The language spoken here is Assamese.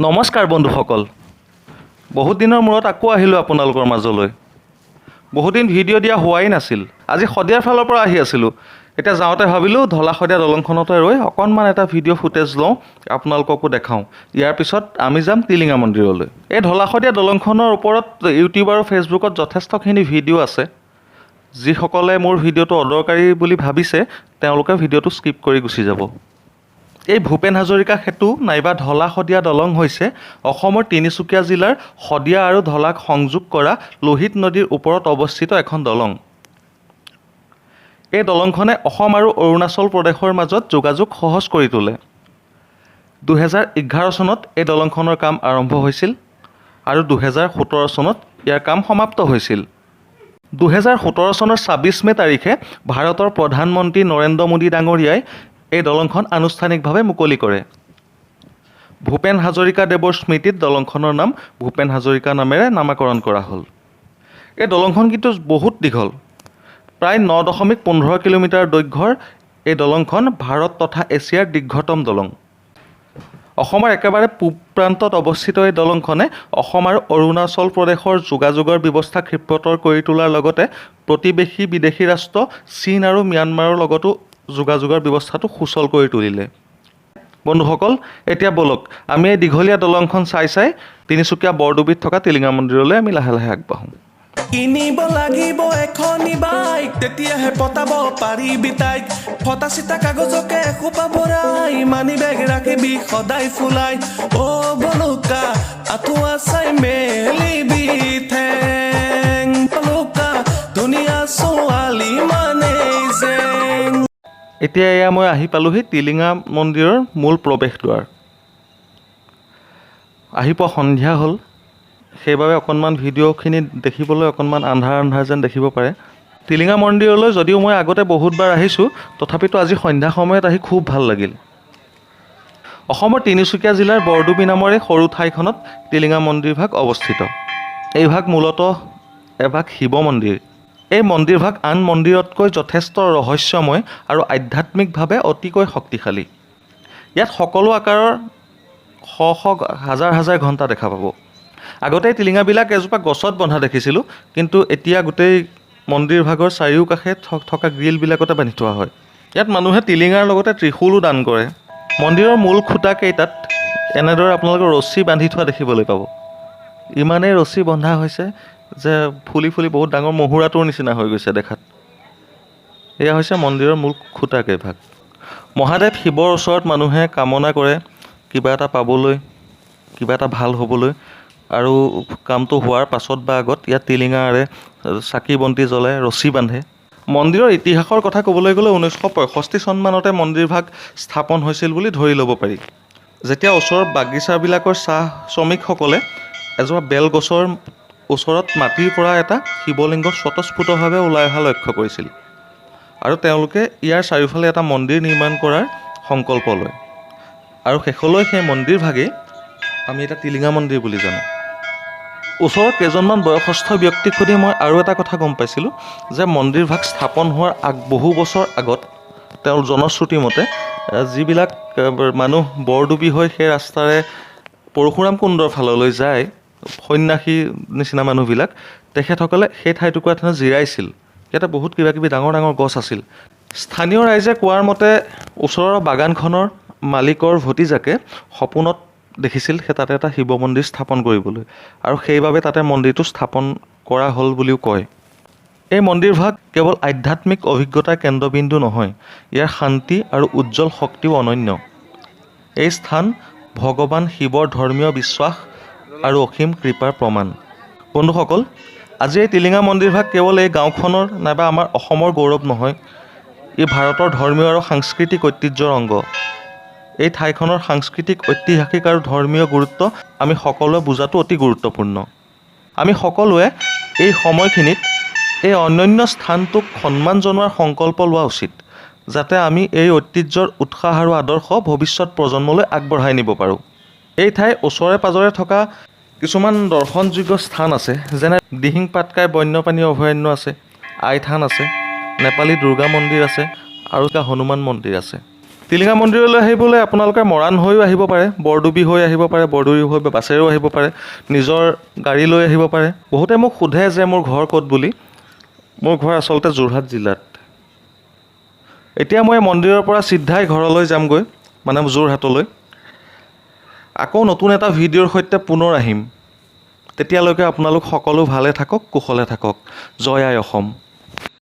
নমস্কাৰ বন্ধুসকল, বহুত দিনৰ মূৰত আকৌ আহিলোঁ আপোনালোকৰ মাজলৈ। বহুদিন ভিডিঅ' দিয়া হোৱাই নাছিল। আজি শদিয়াৰ ফালৰ পৰা আহি আছিলোঁ। এতিয়া যাওঁতে ভাবিলোঁ, ঢলা শদিয়া দলংখনতে ৰৈ অকণমান এটা ভিডিঅ' ফুটেজ লওঁ, আপোনালোককো দেখাওঁ। ইয়াৰ পিছত আমি যাম টিলিঙা মন্দিৰলৈ। এই ঢলা শদিয়া দলংখনৰ ওপৰত ইউটিউব আৰু ফেচবুকত যথেষ্টখিনি ভিডিঅ' আছে। যিসকলে মোৰ ভিডিঅ'টো অদৰকাৰী বুলি ভাবিছে, তেওঁলোকে ভিডিঅ'টো স্কিপ কৰি গুচি যাব। এই ভূপেন হাজৰিকা সেতু নাইবা ঢলা শদিয়া দলং হৈছে অসমৰ তিনিচুকীয়া জিলাৰ শদিয়া আৰু ঢলাক সংযোগ কৰা লোহিত নদীৰ ওপৰত অৱস্থিত এখন দলং। এই দলংখনে অসম আৰু অৰুণাচল প্ৰদেশৰ মাজত যোগাযোগ সহজ কৰি তোলে। 2011 চনত এই দলংখনৰ কাম আৰম্ভ হৈছিল আৰু 2017 চনত ইয়াৰ কাম সমাপ্ত হৈছিল। 2017 চনৰ 26 মে' তাৰিখে ভাৰতৰ প্ৰধানমন্ত্ৰী নৰেন্দ্ৰ মোদী ডাঙৰীয়াই এই দলংখন আনুষ্ঠানিকভাৱে মুকলি কৰে। ভূপেন হাজৰিকা দেৱৰ স্মৃতিত দলংখনৰ নাম ভূপেন হাজৰিকা নামেৰে নামাকৰণ কৰা হ'ল। এই দলংখন কিন্তু বহুত দীঘল। প্ৰায় 9.15 কিলোমিটাৰ দৈৰ্ঘ্যৰ এই দলংখন ভাৰত তথা এছিয়াৰ দীৰ্ঘতম দলং। অসমৰ একেবাৰে পূব প্ৰান্তত অৱস্থিত এই দলংখনে অসম আৰু অৰুণাচল প্ৰদেশৰ যোগাযোগৰ ব্যৱস্থা ক্ষিপ্ৰতৰ কৰি তোলাৰ লগতে প্ৰতিবেশী বিদেশী ৰাষ্ট্ৰ চীন আৰু ম্যানমাৰৰ লগতো যোগাযোগৰ ব্যৱস্থাটো সুচল কৰি তুলিলে। বন্ধুসকল, এতিয়া ব'লক, আমি এই দীঘলীয়া দলংখন চাই চাই তিনিচুকীয়া বৰডুবিত থকা টিলিঙা মন্দিৰলৈ আমি লাহে লাহে আগবাঢ়োঁ। কিনিব লাগিব এখনি বাইক, তেতিয়াহে পতাব পাৰিবি তাইক। ফটা চিটা কাগজকে এসোপা ভৰাই মানি বেগ ৰাখিবি সদায় ফুলাই। অ বলুকা, আঁঠুৱা চাই মেলিবি ঠেং। বলুকা, ধুনীয়া ছোৱালী মানে জেং। এতিয়া এয়া মই আহি পালোহি টিলিঙা মন্দিৰৰ মূল প্ৰৱেশদ্বাৰ। আহি পোৱা সন্ধিয়া হ'ল, সেইবাবে অকণমান ভিডিঅ'খিনি দেখিবলৈ অকণমান আন্ধাৰ আন্ধাৰ যেন দেখিব পাৰে। টিলিঙা মন্দিৰলৈ যদিও মই আগতে বহুতবাৰ আহিছোঁ, তথাপিতো আজি সন্ধ্যা সময়ত আহি খুব ভাল লাগিল। অসমৰ তিনিচুকীয়া জিলাৰ বৰডুবি নামৰ এই সৰু ঠাইখনত টিলিঙা মন্দিৰভাগ অৱস্থিত। এইভাগ মূলতঃ এভাগ শিৱ মন্দিৰ। এই মন্দিৰভাগ আন মন্দিৰতকৈ যথেষ্ট ৰহস্যময় আৰু আধ্যাত্মিকভাৱে অতিকৈ শক্তিশালী। ইয়াত সকলো আকাৰৰ শ শ, হাজাৰ হাজাৰ ঘণ্টা দেখা পাব। আগতে এই টিলিঙাবিলাক এজোপা গছত বন্ধা দেখিছিলোঁ, কিন্তু এতিয়া গোটেই মন্দিৰভাগৰ চাৰিওকাষে থকা গ্ৰিলবিলাকতে বান্ধি থোৱা হয়। ইয়াত মানুহে টিলিঙাৰ লগতে ত্ৰিশূলো দান কৰে। মন্দিৰৰ মূল খুঁটাকেইটাত এনেদৰে আপোনালোকে ৰছী বান্ধি থোৱা দেখিবলৈ পাব। ইমানেই ৰছী বন্ধা হৈছে যে ফুলি ফুলি বহুত ডাঙৰ মহুৰাটোৰ নিচিনা হৈ গৈছে দেখাত। এয়া হৈছে মন্দিৰৰ মূল খুঁটা কেইভাগ। মহাদেৱ শিৱৰ ওচৰত মানুহে কামনা কৰে কিবা এটা পাবলৈ, কিবা এটা ভাল হ'বলৈ আৰু কামটো হোৱাৰ পাছত বা আগত ইয়াত টিলিঙা আঁৰে, চাকি বন্তি জ্বলাই, ৰছী বান্ধে। মন্দিৰৰ ইতিহাসৰ কথা ক'বলৈ গ'লে 1965 চনমানতে মন্দিৰভাগ স্থাপন হৈছিল বুলি ধৰি ল'ব পাৰি, যেতিয়া ওচৰৰ বাগিচাবিলাকৰ চাহ শ্ৰমিকসকলে এজোপা বেলগছৰ ওচৰত মাটিৰ পৰা এটা শিৱলিংগ স্বতঃস্ফূৰ্তভাৱে ওলাই অহা লক্ষ্য কৰিছিল আৰু তেওঁলোকে ইয়াৰ চাৰিওফালে এটা মন্দিৰ নিৰ্মাণ কৰাৰ সংকল্প লয় আৰু শেষলৈ সেই মন্দিৰভাগেই আমি এটা টিলিঙা মন্দিৰ বুলি জানো। ওচৰৰ কেইজনমান বয়সস্থ ব্যক্তিক সুধি মই আৰু এটা কথা গম পাইছিলোঁ যে মন্দিৰভাগ স্থাপন হোৱাৰ বহু বছৰ আগত তেওঁৰ জনশ্ৰুতি মতে যিবিলাক মানুহ বৰডুবি হৈ সেই ৰাস্তাৰে পৰশুৰাম কুণ্ডৰ ফাললৈ যায়, সন্যাসী নিচিনা মানুহবিলাক, তেখেতসকলে সেই ঠাইটুকুৰাত হেনো জিৰাইছিল। ইয়াতে বহুত কিবা কিবি ডাঙৰ ডাঙৰ গছ আছিল। স্থানীয় ৰাইজে কোৱাৰ মতে ওচৰৰ বাগানখনৰ মালিকৰ ভতিজাকে সপোনত দেখিছিল সেই তাতে এটা শিৱ মন্দিৰ স্থাপন কৰিবলৈ আৰু সেইবাবে তাতে মন্দিৰটো স্থাপন কৰা হ'ল বুলিও কয়। এই মন্দিৰভাগ কেৱল আধ্যাত্মিক অভিজ্ঞতাৰ কেন্দ্ৰবিন্দু নহয়, ইয়াৰ শান্তি আৰু উজ্জ্বল শক্তিও অনন্য। এই স্থান ভগৱান শিৱৰ ধৰ্মীয় বিশ্বাস আৰু অসীম কৃপাৰ প্ৰমাণ। বন্ধুসকল, আজি এই টিলিঙা মন্দিৰভাগ কেৱল এই গাঁওখনৰ নাইবা আমাৰ অসমৰ গৌৰৱ নহয়, ই ভাৰতৰ ধৰ্মীয় আৰু সাংস্কৃতিক ঐতিহ্যৰ অংগ। এই ঠাইখনৰ সাংস্কৃতিক, ঐতিহাসিক আৰু ধৰ্মীয় গুৰুত্ব আমি সকলোৱে বুজাটো অতি গুৰুত্বপূৰ্ণ। আমি সকলোৱে এই সময়খিনিত এই অনন্য স্থানটোক সন্মান জনোৱাৰ সংকল্প লোৱা উচিত, যাতে আমি এই ঐতিহ্যৰ উৎসাহ আৰু আদৰ্শ ভৱিষ্যত প্ৰজন্মলৈ আগবঢ়াই নিব পাৰোঁ। এই ঠাইৰ ওচৰে পাঁজৰে থকা কিছুমান দৰ্শনযোগ্য স্থান আছে, যেনে দিহিং পাটকাই বন্যপ্ৰাণী অভয়াৰণ্য আছে, আইথান আছে, নেপালী দুৰ্গা মন্দিৰ আছে আৰু এটা হনুমান মন্দিৰ আছে। টিলিঙা মন্দিৰলৈ আহিবলৈ আপোনালোকে মৰাণ হৈও আহিব পাৰে, বৰডুবি হৈ আহিব পাৰে, বৰডুবি হৈ বাছেৰেও আহিব পাৰে, নিজৰ গাড়ী লৈ আহিব পাৰে। বহুতে মোক সোধে যে মোৰ ঘৰ ক'ত বুলি। মোৰ ঘৰ আচলতে যোৰহাট জিলাত। এতিয়া মই মন্দিৰৰ পৰা চিধাই ঘৰলৈ যামগৈ, মানে যোৰহাটলৈ। আকৌ নতুন এটা ভিডিঅ'ৰ সৈতে পুনৰ আহিম। তেতিয়ালৈকে আপোনালোক সকলো ভালে থাকক, কুশলে থাকক। জয় আই অসম।